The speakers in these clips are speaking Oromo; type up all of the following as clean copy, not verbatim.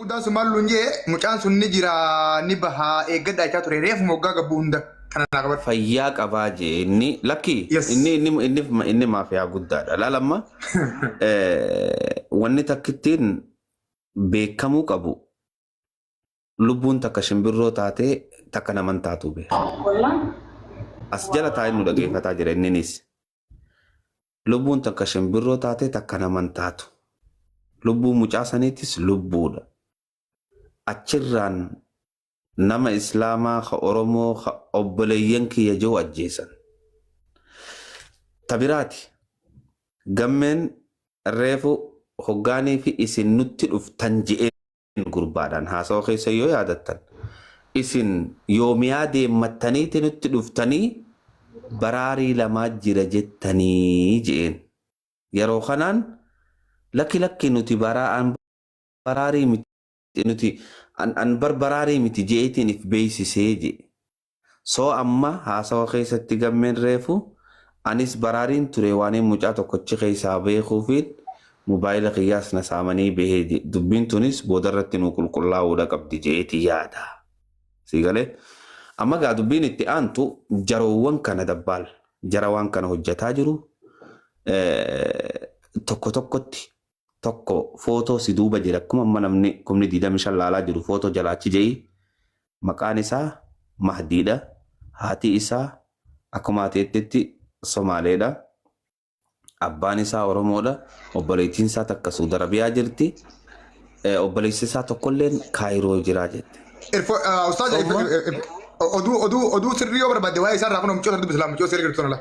Guddaan sun maal nuun jee mucaan sun ni jira ni bahaa eeggadhaa jechaa ture reefu moggaa gabbuu hunda kana naa qabadhu. Fayyaa qabaa jee inni lakki. Yes. Inni maafiyaa guddaadha. Laal amma wanni takkittiin beekamuu qabu lubbuun takka shimbirroo taatee takka naman taatu beeka. As jala taa'ee nu dhageeffataa jira inninis. Lubbuun takka shimbirroo taatee takka naman taatu. Lubbuun mucaa saniitis lubbuudha. Achirraan nama Islaamaa ka Oromoo ka obboleeyyan kiyya jiru ajjeesan. Ta biraati. Gammeen reefu hoggaanii fi isin nutti dhuftan je'een gurbaadhaan haasawa keessa yoo yaadattan isin yoomiyaa deemmattaniiti nutti dhuftanii baraarii lamaa jira jettanii je'een. Yeroo kanaan lakki lakki nuti baraa'an baraarii miti nuti an bar baraarii miti je'eetiin if beeksisee je'e. So amma haasawa keessatti gammeen reefu anis baraariin ture waaniin mucaa tokkochi keessaa beekuufiin mobaayila kiyyaas na saamanii bahee je. Dubbiin tunis boodarratti nu qulqullaa'uudha qabdi je'eeti yaada. Sii galee? Amma gaa dubbiin itti aantu jaroowwan kana dabbaal jara waan kana hojjetaa jiru tokko tokkotti tokko footoo si duuba jira akkuma amma namni kumni 25 laalaa jiru footoo jalaa achi je'i. Maqaan isaa Mahdiidha. Haati isaa akkuma ati jettetti Somaaleedha. Abbaan isaa Oromoodha. Obboleettiin isaa takka Suudi Arabiyaa jirti. Obboleessi isaa tokkolleen Kaayiroo jira jette. Ustaaz Amma oduu sirrii yoo barbaadde waa'ee isaa irraa kun mucoo sana dubbisa mucoo sirrii jirtu sana.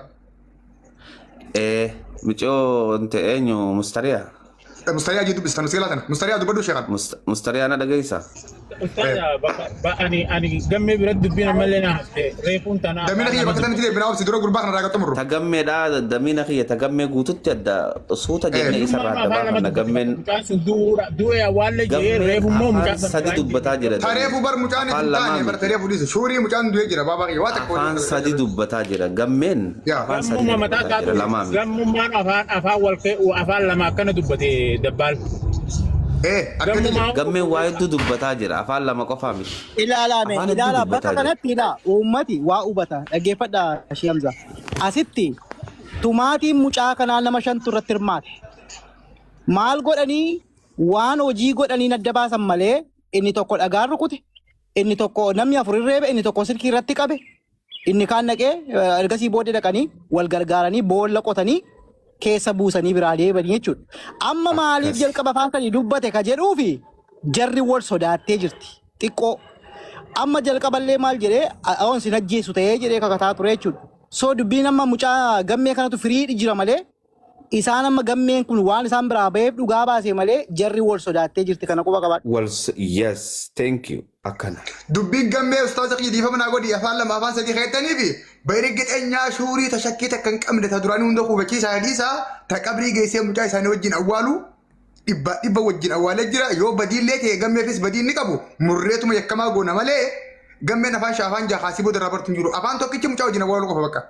Mucoo inte eenyu Mustariyaa? Mustariyaa jee dubbisa sana seelaa sana. Mustariyaa dubbadhu sheekan. Mustariyaa na dhageessaa? Ustaaza bakka ani gammee biratti dubbiin ammallee na hafte reefuun tanaa Damina afaan kiyya nama bakka sanatti dubbata. deebinaa obsi dura gurbaa kana irraa xumurru. Tagammeedha damina kiyya tagammee guututti adda suuta jennee isarraa Innummaan adda afaan nama baafanna dubbate gammeen mucaan sun du'uudha du'e awwaalle jee gammeen reefummoo mucaa afaan sana sadi biraa hin dubbataa jirre. jira dameen Tareefu bar mucaan afaan hin lamaa taane bar miti tareefu dhiise shuurii mucaan du'ee jira baabaa kiyya waa takka afaan waliin sadi dubbataa jira gammeen Yaa. afaan sadi Gammummaa mataa dubbataa jira isaatu lamaa miti. gammummaan afaan afaan wal afaan lama akkana dubbate dabbaal. Akkatti jira. Gammummaa Gammeen waa hedduu dubbataa jira afaan lama qofaa miti. Ilaalaa mee Afaan hedduu ilaalaa bakka dubbataa jira. kanatti ilaa uummati waa hubata dhaggeeffadha Shee Hamza. Asitti tumaatiin mucaa kanaa nama shantu irratti hirmaate. Maal godhanii waan hojii godhanii adda baasan malee inni tokko dhagaan rukute, inni tokko namni afur irreebe, inni tokko silkii irratti qabe, Inni kaan dhaqee ergasii booddee dhaqanii wal gargaaranii boolla qotanii keessa buusanii biraa deebanii jechuudha. Amma maaliif Akkas. jalqaba afaan sanii dubbate ka jedhuufi jarri wal sodaattee jirti xiqqoo. Amma jalqaballee maal jedhee oon sin ajjeesu ta'ee jedhee kakataa ture jechuudha. So dubbiin amma mucaa gammee kanatu firiidhi jira malee Isaan amma gammeen kun waan isaan biraa baheef dhugaa baase malee jarri wal sodaattee jirti kana quba qabaadhu. Wal yes thank you akkana. Dubbiin gammee ustaaza kiyya dhiifama naa godhi afaan lama afaan sadii keettaniifi bayriggixenyaa shuurii ta shakkii takka hin qabne ta duraanii hunda hubachiisaa dhiisaa ta qabrii geessee mucaa isaanii wajjin awwaalu dhibba dhibba wajjin awwaalee jira yoo badiillee ta'e gammeefis badii inni qabu murreetuma yakkamaa goona malee gammeen afaan shaa afaan jaha kaasii booda irraa bartu hin jiru afaan tokkichi mucaa wajjin awwaaluu qofa bakka.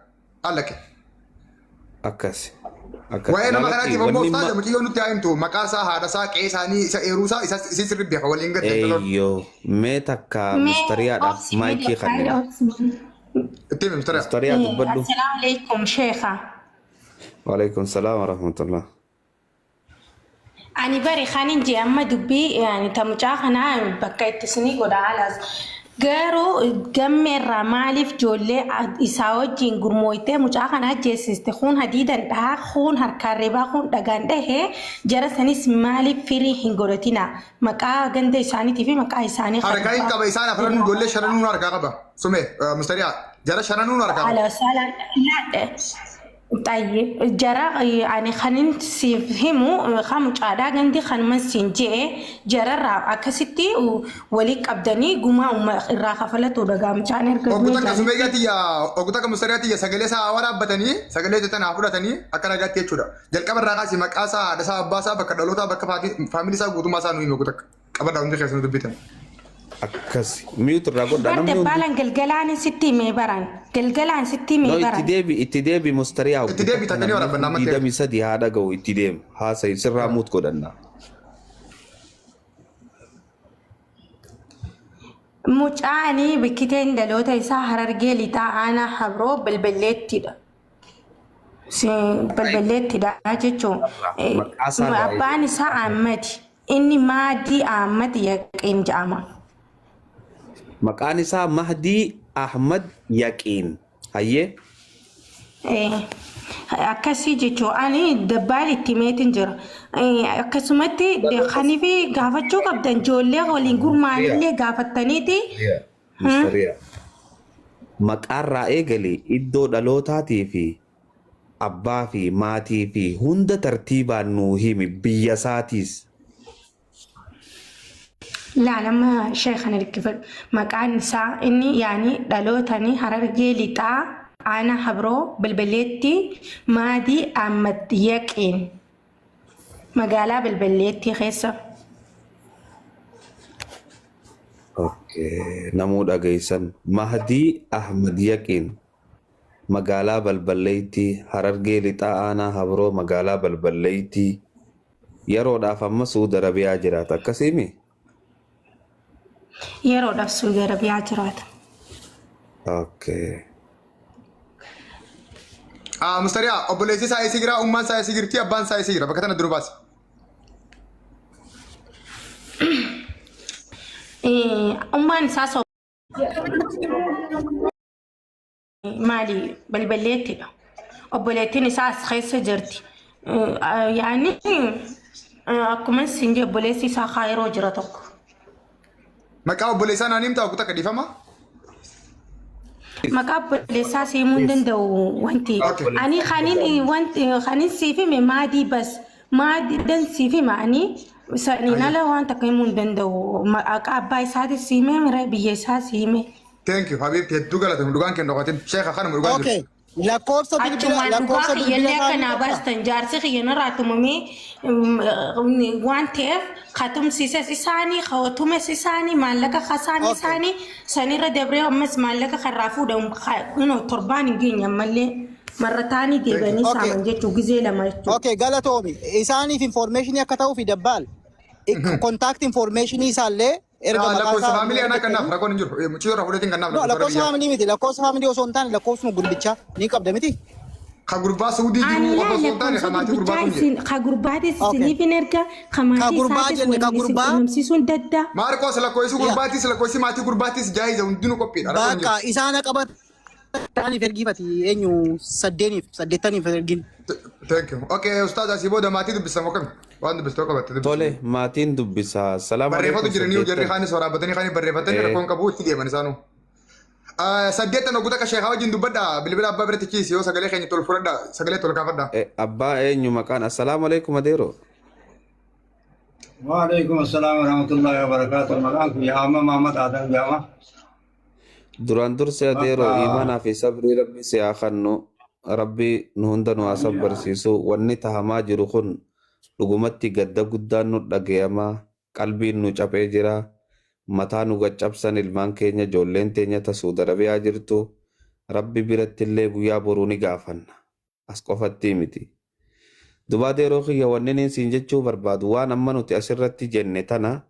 Allaqe. Akkas. Akkas. Waa'ee nama Lalatti kanaatiif ammoo wanni ustaaza ma mucayyoo nutti haa himtu maqaa isaa haadha isaa qe'ee isaanii isa eeruu isaa isa isin sirri beeka waliin gadda intaloon. Eeyyoo mee takka Mee mustariyaadhaaf obsi mee maayikii dabbaale kannina. obsi mee. Itti himi mustariyaa. Mustariyaa dubbadhu. Assalaamu alaikum sheekha. Waalaikum salaam warahmatullah. Ani bari kanin jee amma dubbii yani ta mucaa kanaa bakka itti isinii godha alaas. Garuu gammeerraa maaliif ijoollee isaa wajjin gurmooytee mucaa kana ajjeesiste kun hadiidan dhahaa kun harkaan reebaa kun dhagaan dhahee jara sanis maaliif firii hin godhatina maqaa ganda isaaniitii fi maqaa isaanii kan Harkaa hin gubbaa qaba isaan afranuu ijoollee shananuun harkaa qaba. Sume mustariyaa jara shananuun harkaa qaba. Ala saalaan laadhe. Xayyib jara ani kanin siif himu kan mucaadhaa gandi kanuman siin je'e jararraa akkasitti walii qabdanii gumaa umma irraa kafalatu dhagaa mucaan erga Oggu du'ee takka jaanitti. sumeeyyaa tiyya oggu takka mustariyaa tiyya sagalee isaa haa waraabbatanii sagalee tana haa fudhatanii akka ragaatti jechuudha. Jalqaba irraa kaasi maqaa isaa haadha isaa abbaa isaa bakka dhalootaa bakka faamilii isaa guutummaa isaa nu himi oggu takka. Qabadhaa hundi keessanuu dubbitan. Akkas. Mute irraa godhaa Bar namni hundi. dabbaalaan galgalaan sitti himee baran galgalaan sitti himee No itti baran. deebi itti deebi mustariyaa Itti deebi takka takka ni namni waraabbanna kun ammatti. 23 haa dhaga'u itti deema. Haasa'i sirraa mute godhanna. Mucaani bikkiteen dhaloota isaa Harargee Lixaa Aanaa Habroo Balballeettidha. Balballeettidha jechuun. Maqaa isaa irraa Abbaan isaa Ahmad. Inni Maadii Ahmad Yaqiin jedhama. Maqaan isaa Mahdii Ahmad Yaqiin. Hayyee. Akkasii jechuun ani dabbaal itti himeetiin jira. Akkasumatti kanii fi gaafachuu qabdan ijoollee waliin gurmaa'anillee gaafattaniiti. Mustariya. Maqaarraa eegali iddoo dhalootaatii fi abbaa fi maatii fi hunda tartiibaan nuu himi biyya isaatiis. Laalama sheekhan ergifadhu. Maqaan isaa inni yaani dhalootani Harargee Lixaa Aanaa Habroo Balballeetti Maadii Ahmad Yaqiin magaalaa Balballeettii keessa. Okay. Namuu dhageessan. Mahdii Ahmad Yaqiin magaalaa Balballeettii Harargee Lixaa Aanaa Habroo magaalaa Balballeettii yeroodhaaf amma Suudi Arabiyaa jiraata. Akkasiimi? Yeroodhaaf Suudi Arabiyaa jiraata. Okay. Ah, Mustariyaa, obboleessi isaa eessa jira? Ummaan isaa eessa jirti? Abbaan isaa eessa jira? Bakka tana dura baasi. Ummaan isaa maali balballeettidha. Obboleettiin isaa as keessa jirti. Yaani akkuma isin jedhu obboleessi isaa kaayiroo jira tokko. Maqaa obboleessaa naan himtaa ogu takka dhiifama? Maqaa obboleessaa siimuu hin danda'u wanti. Okay. Ani kanin wanti kanin siif hime maadii bas maadii siif hima ani saniin ala waan takka himuu hin danda'u. Maqaa abbaa isaatis si hime mira biyya isaa si hime. Thank you Habibti hedduu galatoomi dhugaan kee hin dhokatin. Sheekha kanuma dhugaan Okay. jirtu. Lakkoofsa bilbila Achumaan dhugaa lakkoofsa bilbila kiyyallee akka isaanii naa qabdaa? baastan jaarsi kiyya narraa tumamee waan ta'eef katumsiises isaanii katumes isaanii maallaqa kasaame Okay. isaanii sanirra dabree ammas maallaqa karraa fuudhamu kunoo torbaan hin geenye ammallee marrataanii Thank you. deebi'anii Okay. saaman jechuu gizee lama jechuudha. Okay, galatoomi. Isaaniif information akka ta'uufi dabbaal. Contact information isaallee erga maqaa Lakkoofsa isaa faamilii anaa kannaaf argattanii. rakkoon hin jiru. Mucayyoo irraa fudhatiin kannaaf No, lakkoofsa lakkoofsa biyyaa. faamilii miti. Lakkoofsa faamilii osoo hin taane lakkoofsuma gurbichaa ni qabda miti. Ka gurbaa Suudii Ani jiru laa qofa osoo hin taane lakkoofsa ka maatii gurbichaa gurbaa kun isin jedhe. ka gurbaatis Okay. isiniif hin erga ka Ka maatii gurbaa isaatis jenne ka waliin isin gurbaa qunnamsiisuun dadda. Maarqoos lakkoofsi yaa gurbaatis lakkoofsi maatii gurbaatis jaayiza hundinuu qophiidha rakkoon hin bakka jiru. isaan qabataniif ergiifati eenyu saddeeniif saddeettaniif ergin. Thank you. Okay, ustaaz asii booda maatii dubbisa moo kami? Waan dubbistoo qabatte dubbisi. Tole maatiin dubbisa. Salaamu Barreeffatu alaikum jiranii jarri saddeettan. kaanis waraabbatanii kaanis barreeffatanii rakkoon qabu itti deeman isaanuu. Saddeettan ogguu takka sheekaa wajjin dubbadha. Bilbila abbaa biratti ciisi yoo sagalee keenya tol fudhadha. Sagalee tol kaafadha. Abbaa eenyu maqaan? Assalaamu alaikum adeero. Waalaikum assalam warahmatullahi wabarakatuh. Maqaan kiyya Ahmad Muhammad Adam jedhama. Duraan dursee adeero Bakka iimaanaa fi sabrii rabbi si haa kennu. Rabbi nu hunda nu haa sabbarsiisu. Wanni tahamaa jiru kun dhugumatti gadda guddaan nu dhagayama. Qalbiin nu caphee jira. Mataa nu gaccabsan ilmaan keenya ijoolleen teenya ta Suudi Arabiyaa jirtu. Rabbi biratti illee guyyaa boruu ni gaafanna. As qofatti miti. Duba adeeroo kiyya wanni niin siin jechuu barbaadu waan amma nuti asirratti jenne tana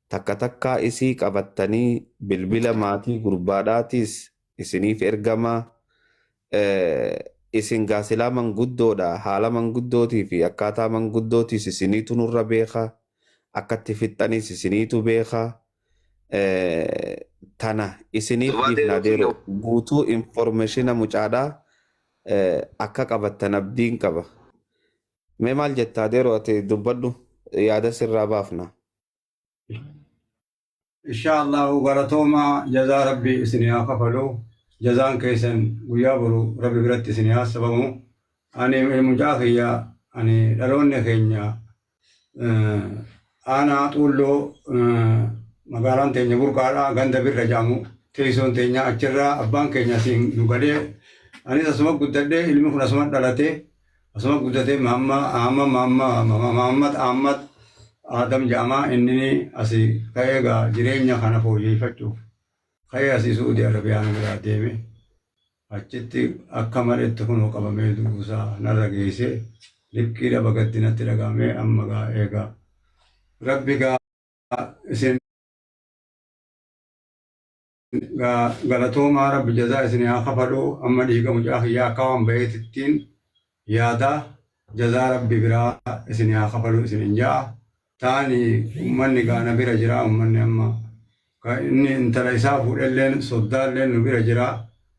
takka takkaa isii qabattanii bilbila maatii gurbaadhaatiis isiniif ergama. Isin gaa silaa manguddoodha haala manguddootii fi akkaataa manguddootiis isiniitu nurra beeka akkatti fixxaniis isiniitu beeka. Tana isiniif dhiifna adeeroo guutuu informationa mucaadhaa akka qabattan abdiin qaba. Mee maal jetta adeeroo ati dubbadhu yaada sirraa baafna. Insha Allahu galatooma jazaa rabbi isin haa kafalu. Jazaan keessan guyyaa boru rabbi biratti isin haa sabamu. Ani mucaa kiyya ani dhaloonni keenya aanaa xuulloo magaalaan teenya burqaadha ganda birra jedhamu teessoon teenya achirraa abbaan keenya asiin nu galee anis asuma guddadhee ilmi kun asuma dhalatee asuma guddatee Muhammad Ahmad Adam jedhama inni asii ka'ee egaa jireenya kana fooyyeffachuuf ka'ee asii Suudi Arabiyaa nu biraa deeme achitti akka maletti kunoo qabamee du'uusaa narra geessee liqqii dhaba gaddi natti dhaga'amee amma gaa eegaa rabbi gaa isin. Galatoomaa, Rabbi jazaa isin haa kafalu. Amma dhiiga mucaa kiyyaa akka waan baheetittiin yaada, jazaa Rabbi biraa isin haa kafalu isin hin ja'a. Taani ummanni gaana bira jira, ummanni amma ka inni intala isaa fuudhelleen soddaalleen nu bira jira.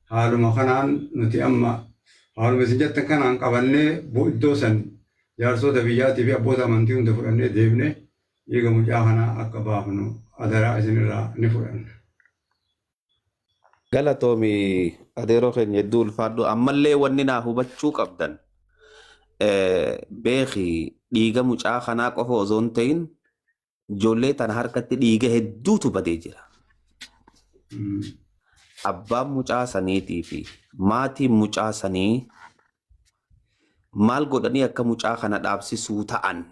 Haaluma kanaan nuti amma haaluma isin jettan kanaan qabannee iddoo san jaarsota biyyaatii fi abboota amantii hunda fudhannee deemne dhiiga mucaa kanaa akka baafnu adaraa isinirraa ni fudhanna. Galatoomi adeeroo keenya, hedduu ulfaadhu. Ammallee wanni naa hubachuu qabdan, beeki, dhiiga mucaa kanaa qofa osoo hin ta'in ijoollee tana harkatti dhiiga hedduutu badee jira. Abbaan mucaa saniitii fi maatiin mucaa sanii maal godhanii akka mucaa kana dhaabsisuu ta'an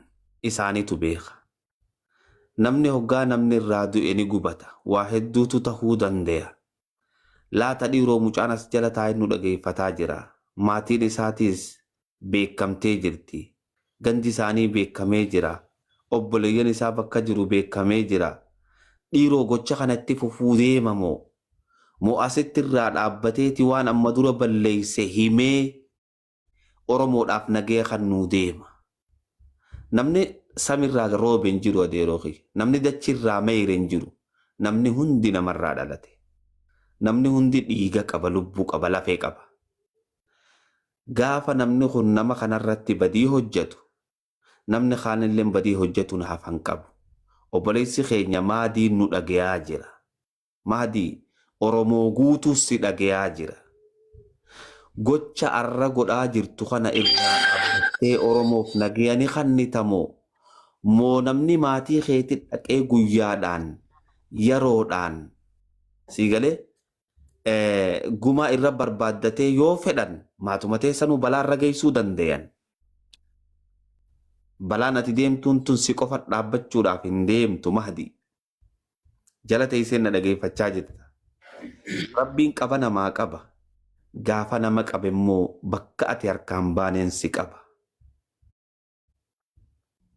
isaaniitu beeka. Namni hoggaa namni irraa du'e ni gubata. Waa hedduutu tahuu danda'a. Laata dhiiroo, mucaan as jala taa'ee nu dhageeffataa jira. Maatiin isaatiis beekamtee jirti. Gandi isaanii beekamee jira. Obboleeyyan isaa bakka jiru beekamee jira. Dhiiroo, gocha kanatti fufuu deema moo? Moo asitti irraa dhaabbateeti waan amma dura balleeyse himee Oromoodhaaf nagaya kan nuu deema? Namni samirraa roobe hin jiru, adeeroo kiyya. Namni dachirraa meeyre hin jiru. Namni hundi namarraa dhalate. Namni hundi dhiiga qaba, lubbuu qaba, lafee qaba. Gaafa namni kun nama kanarratti badii hojjetu, namni kaanillee badii hojjetuun hafan qabu. Obboleessi keenya Maadiin nu dhagayaa jira. Maadii, Oromoo guutuu si dhagayaa jira. Gocha arra godhaa jirtu kana irraa dhaabbattee Oromoof nagaya ni kannitamoo? Moo namni maatii keetti dhaqee guyyaadhaan, yeroodhaan sii galee gumaa irra barbaaddatee yoo fedhan maatuma teessanuu balaa irra geessuu dandayan. Balaan ati deemtuun tun si qofa dhaabbachuudhaaf hin deemtu, Mahdi. Jala teessee na dhageeffachaa jirta. Rabbiin qaba namaa qaba. Gaafa nama qabe immoo bakka ati harkaan baaneen si qaba.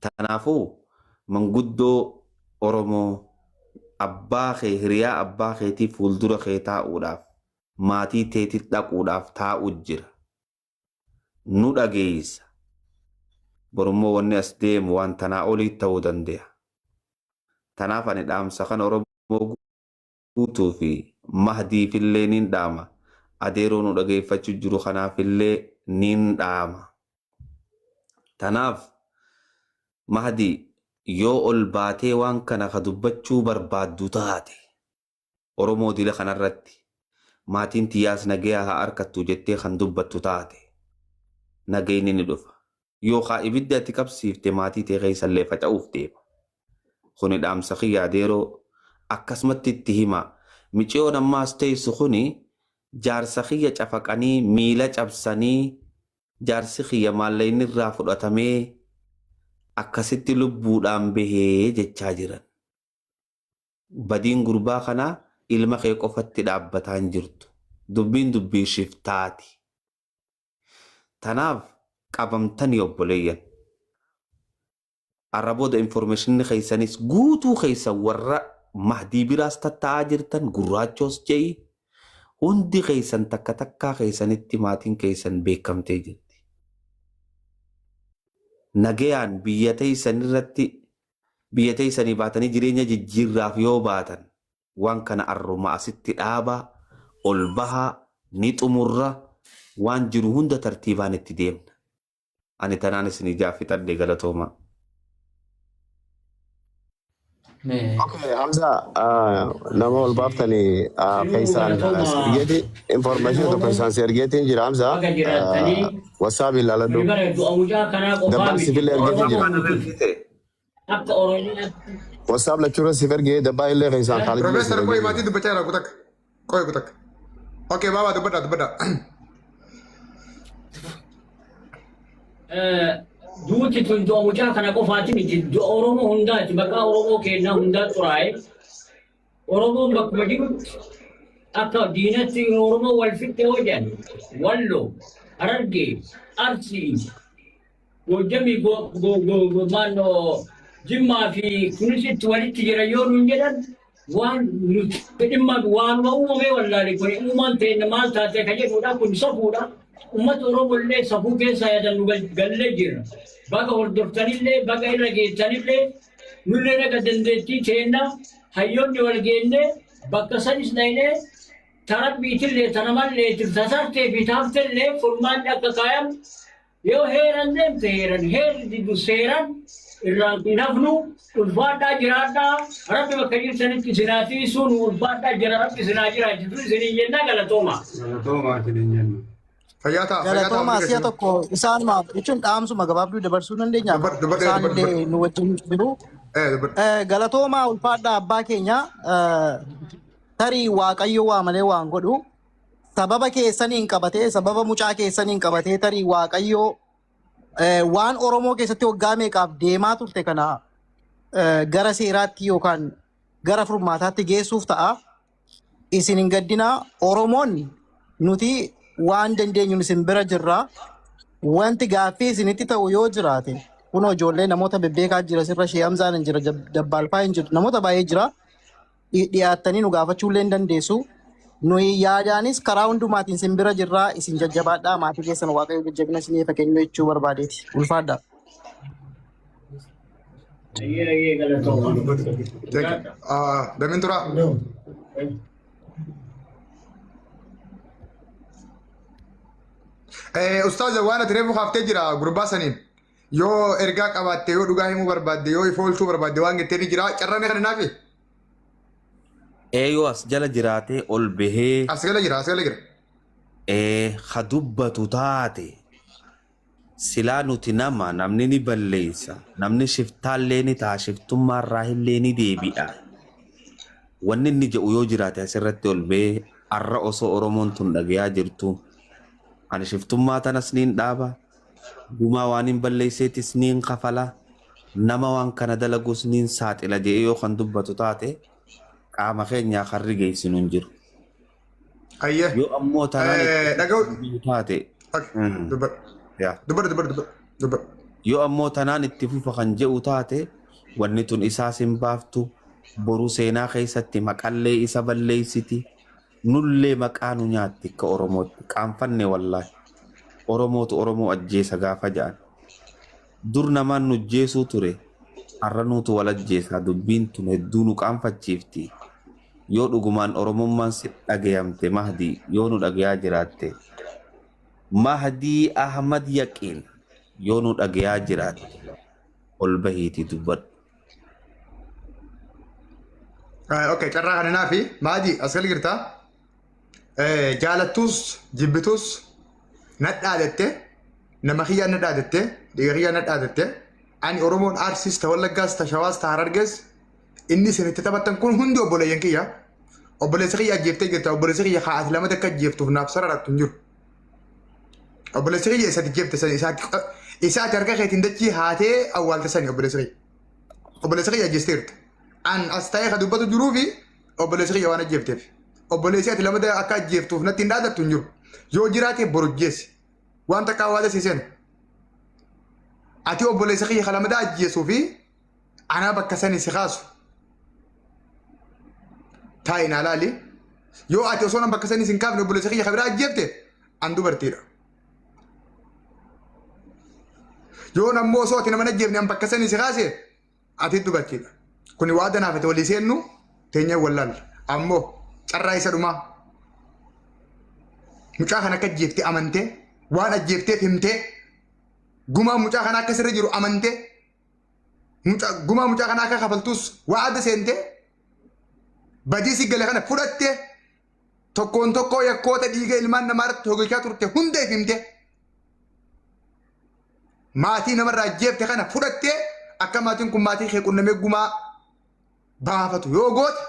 Kanaafuu manguddoo Oromoo, abbaa kee, hiriyaa abbaa keetii fuuldura kee taa'uudhaaf, maatii teetit dhaquudhaaf taa'u jira. Nu dhageessa. Borummoo wanni as deemu waan tanaa olii ta'uu danda'a. Tanaaf ani dhaamsa kan Oromoo guutuu fi Mahdiifillee nin dhaama. Adeeroo nu dhageeffachuu jiru kanaafillee nin dhaama. Tanaaf Mahdi, yoo ol baatee waan kana ka dubbachuu barbaaddu taate, Oromoo dila kanarratti maatiin tiyyaas nagayaa haa arkattu jettee kan dubbattu taate, nagayni ni dhufa. Yookaa ibiddi ati qabsiifte maatii tee keessallee faca'uuf deema. Kuni dhaamsa kiyya, adeeroo, akkasumatti itti hima. Miciyoon ammaas teessu kuni jaarsa kiyya cafaqanii miila cabsanii, jaarsi kiyya maallaqni irraa fudhatamee akkasitti lubbuudhaan bahee jechaa jiran. Badiin gurbaa kanaa ilma kee qofatti dhaabbataa hin jirtu. Dubbiin dubbii shiftaati. Tanaaf qabamtanii obboleeyyan. Arra booda informationni keessanis guutuu keessan, warra Mahdii biraas tatta'aa jirtan, gurraachoos je'i, hundi keessan takka takkaa keessanitti maatiin keessan beekamtee jirti. Nagayaan biyya teessan irratti biyya teessanii baatanii jireenya jijjiirraaf yoo baatan, waan kana arruma asitti dhaabaa, ol bahaa ni xumurra, waan jiru hunda tartiibaan itti deemna. Ani tanaan isin ijaa fixadhe, galatoomaa. Okay, Hamza, nama ol baaftanii keessaan si ergeeti information tokko isaan si ergeetiin jira, Hamza. Baga jiraattanii. WhatsApp ilaaladhu. Bara du'a mucaa kanaa qofaa Dabbaan miti. siifillee ergeetiin jira. Oromoo akka Oromiyaatti. WhatsApp lachuurra siif ergee, dabbaa illee keessaan Khaalid illee siif Professor, ergee qoy, jira. maatii dubbachaa jira kutakka. Qoy kutakka. Okay, baabaa, dubbadhaa, dubbadhaa. Duuti tun du'a mucaa kana qofaati miti. Du'a Oromoo hundaati. Maqaa Oromoo kennaa hundaa xuraa'e. Oromoon bakkuma jirutti akka diinatti Oromoo wal fixxe yoo jedhan, Wallo, Harargee, Arsii, Goojjamii, maannoo Jimmaa fi kunisitti walitti jira yoo nuun jedhan. Waan nuti dhimma waanuma uumamee wallaale kun uumaan teenna maal taate ka jedhudha kun safuudha. Uummata Oromoo illee safuu keessa yaadannu gallee jirra. Baga hordoftanillee baga irra geessanillee nullee naga dandeettii teenna hayyoonni wal geenne bakka sanis dhaynee tarabbiitillee tanamallee tasartee fi taaftellee furmaanni akka kaayamu yoo heeran deemte heeran heerri didu seeran irraan hin hafnu. Ulfaadhaa, jiraadhaa. Rabbi bakka jirtanitti isin haa tiisu. Nu ulfaadhaa jira. Rabbi isin haa jiraachisu isiniin jenna. Galatooma. Galatoomaa isiniin jenna. Fayyaa ta'a, fayyaa ta'a. Galatoomaa. Hundi Si'a keessanuu. tokko isaanuma jechuun dhaamsuma gabaabduu dabarsuu dandeenya. Dubbadhu, dubbadhu, Isaan dubbadhu, illee dubbadhu. nu wajjin jiru. Dubbadhu. Galatoomaa, ulfaadhaa abbaa keenya. Tarii Waaqayyo waa malee waan godhu sababa keessaniin qabatee, sababa mucaa keessaniin qabatee, tarii Waaqayyo waan Oromoo keessatti waggaa meeqaaf deemaa turte kana gara seeraatti yookaan gara furmaataatti geessuuf ta'a. Isin hin gaddinaa. Oromoon nuti waan dandeenyuun isin bira jirra. Wanti gaaffii isinitti ta'u yoo jiraate kunoo ijoollee namoota bebbeekaa jira sirra Shee Hamzaan hin jira, Dabbaalfaa hin jiru, namoota baay'ee jira. Dhiyaattanii nu gaafachuu illee hin dandeessu. Nuyi yaadaanis karaa hundumaatiin isin bira jirra. Isin jajjabaadhaa, maatii keessan Waaqayyo jajjabina isiniif haa kennu jechuu barbaadeeti. Ulfaadhaa. Ayyee, ayyee, galatooma. Thank you. Damiin turaa. Ustaaza, waan ati reefu kaaftee jira gurbaa saniin. Yoo ergaa qabaatte, yoo dhugaa himuu barbaadde, yoo ifa oolchuu barbaadde, waan jettee ni jira. Carraa ni kennaafi. Ee, yoo as jala jiraatee ol bahee As gala jira, as gala jira. Ha dubbatu taate, silaa nuti nama namni ni balleessa, namni shiftaallee ni ta'a, shiftummaarraa illee ni deebi'a. Wanni inni jedhu yoo jiraate asirratti ol bahee arra osoo Oromoon tun dhagayaa jirtu, ani shiftummaa tanas niin dhaaba, gumaa waan hin balleesseetis niin kafala, nama waan kana dalagus niin saaxila jedhee yoo kan dubbatu taate, qaama keenyaa kan rigeessinu hin jiru. Ayyee. Yoo ammoo tanaan itti Dhaga'u. taate Dubbadhu. Yaa. Dubbadhu, dubbadhu, dubbadhu. Dubbadhu. Yoo ammoo tanaan itti fufa kan jedhu taate, wanni tun isaas hin baaftu, boru seenaa keessatti maqallee isa balleessiti, nullee maqaa nu nyaatti. Akka Oromootti qaanfanne wallaahi. Oromootu Oromoo ajjeesa gaafa jedhan. Dur namaan nu ajjeesuu ture, har'a nuutu wal ajjeesaa. Dubbiin tun hedduu nu qaanfachiifti. Yoo dhugumaan Oromummaan si dhagayamte, Mahdii, yoo nu dhagayaa jiraatte, Mahdii Ahmad Yaqiin, yoo nu dhagayaa jiraatte, ol bahiitii dubbadhu. Okay, carraa kana naafi. Maadii, as gala jirtaa? Jaalattus jibbitus nadhaadatte, nama kiyyaan nadhaadatte, dhiiga kiyyaan nadhaadatte. Ani Oromoon Arsiis, ta Wallaggaas, ta Shawaas, ta Harargees, inni isin itti taphattan kun hundi obboleeyyan kiyya. Obboleessa kiyya ajjeeftee jirta. Obboleessa kiyya haa ati lamata akka ajjeeftuuf naaf sararattu hin jiru. Obboleessa kiyya isa ajjeefte sani, isa ati harka keetiin dachii haatee awwaalte sani obboleessa kiyya. Obboleessa kiyya ajjeesteerta. An as ta'ee ka dubbatu jiruu fi obboleessa kiyya waan ajjeefteef. Obboleessi ati lamata akka ajjeeftuuf natti hin dhaadattu hin jiru. Yoo jiraate boru ajjeesi. Waan takka awwaala sii seenu. Ati obboleessa kiyya ka lamata ajjeesuu fi anaa bakka sani si kaasu. Taa'i naa laali. Yoo ati osoo nan bakka sani si hin kaafne obboleessa kiyya ka biraa ajjeefte, an dubartiidha. Yoo ammoo osoo ati nama hin ajjeefne an bakka sani si kaase, ati dubartiidha. Kuni waada naaf itti walii seennu teenyee wallaalla. Ammoo carraa isa dhumaa. Mucaa kana akka ajjeefte amantee, waan ajjeefteef himtee, gumaa mucaa kana akka sirra jiru amantee, gumaa mucaa kana akka kafaltus waada seentee, badii si gale kana fudhattee, tokkoon tokkoo yakkoota dhiiga ilmaan namaa irratti hojjechaa turte hunda if himtee, maatii namarraa ajjeefte kana fudhattee, akka maatiin kun maatii kee qunnamee gumaa baafatu yoo goote,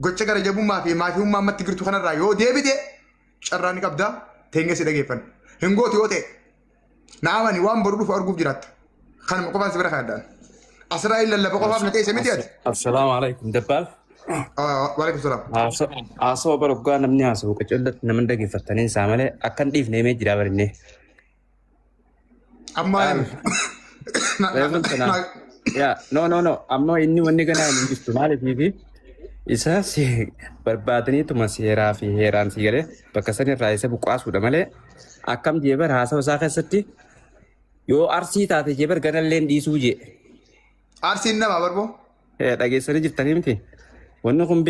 gocha gara jabummaa fi maafiyummaa ammatti jirtu kanarraa yoo deebite, carraa ni qabda, teenyee si dhageeffanna. Hin gootu yoo ta'e, na amani, waan boru dhufu arguuf jiraatta. Kanuma qofaan si bira kaa'adhaan. Asirraa lallaba qofaaf na teesse miti ati. Assalaamu alaikum Dabbaal. Waalaikum salaam. Haasawaa bara dhugaa namni haasawu qacollatti nama dhaggeeffattaniin isaa malee akkan dhiifne himee jira barinne. Amma Reefun tana. Yaa, no, no, no, amma inni wanni ganaa hin jirtu maaliif fi Isa si barbaadaniituma seeraa fi heeraan si galee bakka san irraa isa buqqaasuudha malee akkam jee bar haasawa isaa keessatti yoo arsii taate jee bar ganalleen dhiisuu jee. Arsiin nama barboo. Dhageessanii jirtanii miti. Wanni kun